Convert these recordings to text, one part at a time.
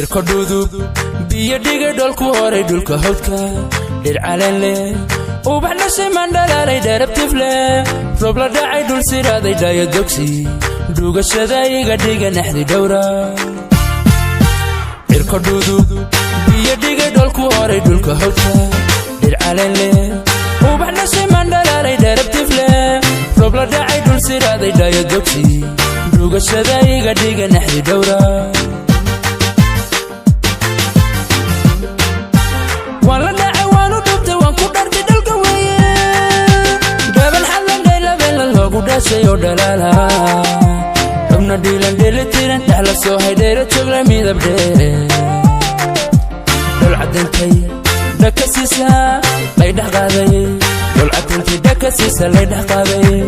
Cirko dhudub biyo dhigay, dholku horay dhulka hawdka, dhir caleen leh, ubax dhashay, mandhalaalay, dherabtif leh, roob la dhacay, dhul siraaday, dhayo dogsi, dhugashada iga dhiga naxdi dhowra. Cirko dhudub biyo dhigay, dholku horay dhulka hawdka, dhir caleen leh, ubax dhashay, mandhalaalay, dherabtif leh, roob la dhacay, dhul siraaday, dhayo dogsi, dhugashada iga dhiga naxdi dhowra. Waan la dhacay, waan u dhubtay, waan ku dhartay dhalka weeye, dhaban xadlan dhaylabeela loogu dhashay oo dhalaala, xubna dhiilan dheelitiran, dhex la soo haydheera jogla, midab dheere, dhol cadintay dhaka siisa lay dhex qaaday, dhol cadintay dhaka siisa lay dhex qaaday.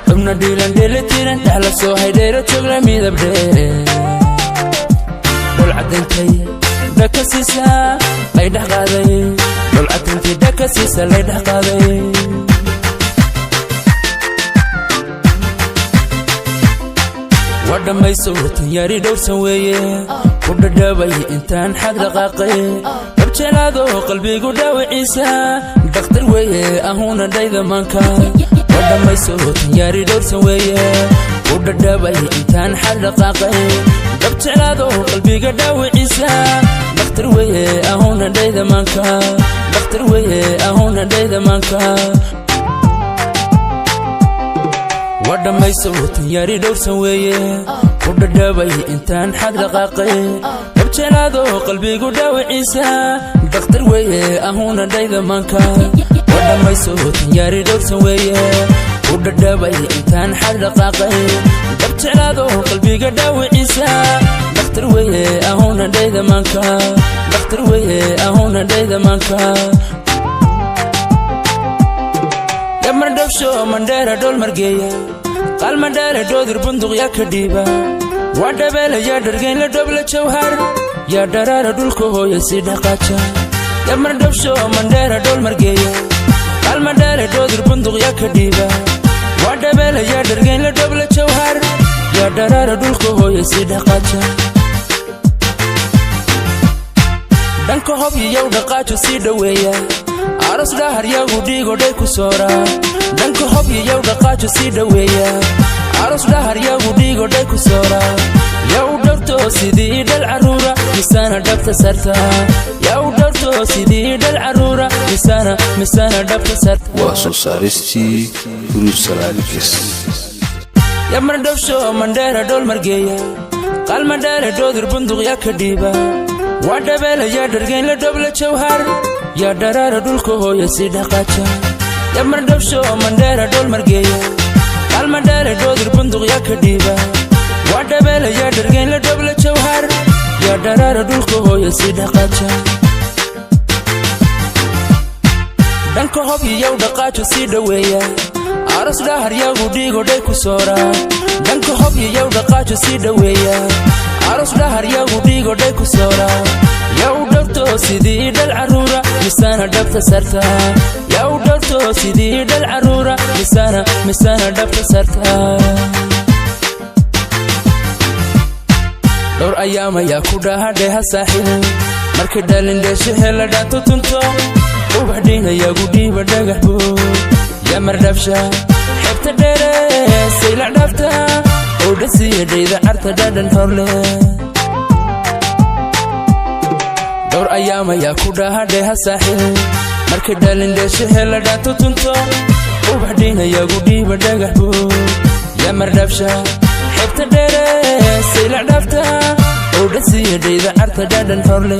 Xubna dhiilan dheelitiran, dhex la soo haydheera jogla, midab dheere, dhol cadintay dhaka siisa lay dhex qaaday, dhol cadintay dhaka siisa lay dhex qaaday. Waa dhammayso tanyaari dhowrsan weeye, ku dhadhabay intaan xad dhaqaaqay, dhabjelaado qalbigu dhaawiciisa dhakhtar weeye, ahuna dhayda maanka. Waa dhammayso tanyaari dhowrsan weeye, ku dhadhabay intaan xad dhaqaaqay, dhabjelaado qalbiga dhaawiciisa dhakhtar weeye, ahuna dhayda maanka, dhakhtar weeye, ahuna dhayda maanka. Waa dhammayso tanyaari dhowrsan weeye, ku dhadhabay intaan xad dhaqaaqay, dhabjelaado qalbigu dhaawiciisa dhakhtar weeye, ahuna dhayda maanka. Waa dhammayso tanyaari dhowrsan weeye, ku dhadhabay intaan xad dhaqaaqay, dhabjelaado qalbiga dhaawiciisa dhakhtar weeye, ahuna dhayda maanka, dhakhtar weeye, ahuna dhayda maanka. Yamardhabsho mandheera dhool margeeya, qaalmadheere dhoodir bunduq yaa ka dhiiba, waa dhabeela yaa dhargeynla dhobla jawhar, yaa dharaara dhulka hooya si dhaqaaja. Yamardhabsho mandheera dhool margeeya, qaalmadheere dhoodir bunduq yaa ka dhiiba, waa dhabeela yaa dhargeynla dhobla jawhar, yaa dharaara dhulka hooya si dhaqaaja. Dhanka hobyiyow dhaqaajo sii dhoweeya, aros dhahar yagu dhiigodhay ku soora. Dhanka hobyiyow dhaqaajo sii dhoweeya, aros dhahar yagu dhiigodhay ku soora, yaa u dhowrto sidii dhal carruura, misana dhabta sarta, yaa u dhowrto sidii dhal carruura, misana misana dhabta sarta. Waa soo saaristii Huruud Salaadkis. Yamardhabsho mandheera dhool margeeya, qaalmadheere dhoodir bunduq yaa ka dhiiba, waa dhabeela yaa dhargeynla dhobla jawhar, yaa dharaara dhulka hooya si dhaqaaja. Yamardhabsho mandheera dhool margeeya, qaalmadheere dhoodir bunduq yaa ka dhiiba, waa dhabeela yaa dhargeynla dhobla jawhar, yaa dharaara dhulka hooya si dhaqaaja. Dhanka hobyiyow dhaqaajo sii dhoweeya, aros dhahar yagu dhiigodhay ku soora. Dhanka hobyiyow dhaqaajo sii dhoweeya, aros dhahar yagu dhiigodhay ku soora, yaa u dhowrto sidii dhal carruura, misana dhabta sarta, yaa u dhowrto sidii dhal carruura, misana misana dhabta sarta. Dhowr ayaam ayaa ku dhahadheha saaxiib, markay dhalindheeshe hela dhaanto tunto, ubax dhiinayagu dhiiba dhagax buu, yamardhabsha xebta dheere saylac dhaafta, oo dhasiya dhayda carta dhadhan horle. Dhowr ayaam ayaa ku dhahadheha saaxiib, markay dhalindheeshe hela dhaanto tunto, ubax dhiinayagu dhiiba dhagax buu, yamardhabsha xebta dheere saylac dhaafta, oo dhasiya dhayda carta dhadhan horle.